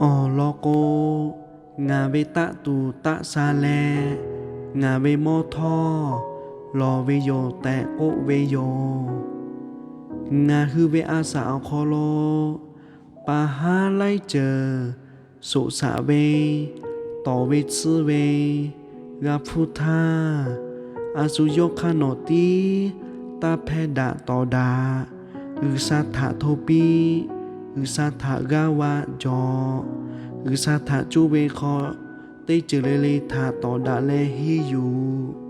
Awˬ lawn k'o, ngaˬ ve taˆ tuˬ taˆ sha leh ngaˬ ve mawˇ htawˇ lawˬ ve yoˬ tehꞈ k'oˆ ve yoˬ. Ngaˬ hui ve a shaꞈ awˬ hk'aw lo pa haˉ laiˉ ceuˬ shoꞈ shaꞈ ve, tawˍ ve tsuhˇ ve, g'a hpfuhˇ htaˇ, a shu yawˇ hk'aˇ nawˬ tiˉ taˇ hpehˇ daꞈ tawˍ daꞈ. G'uiˬsha htaꞈ hto piˇ. G'uiˬsha htaꞈ g'aˇ va jawˬ. G'uiˬsha htaꞈ cuˇ ve hk'aw teˇ ceuˬ le le htaꞈ tawˍ daꞈ leh henˇ yuˬ.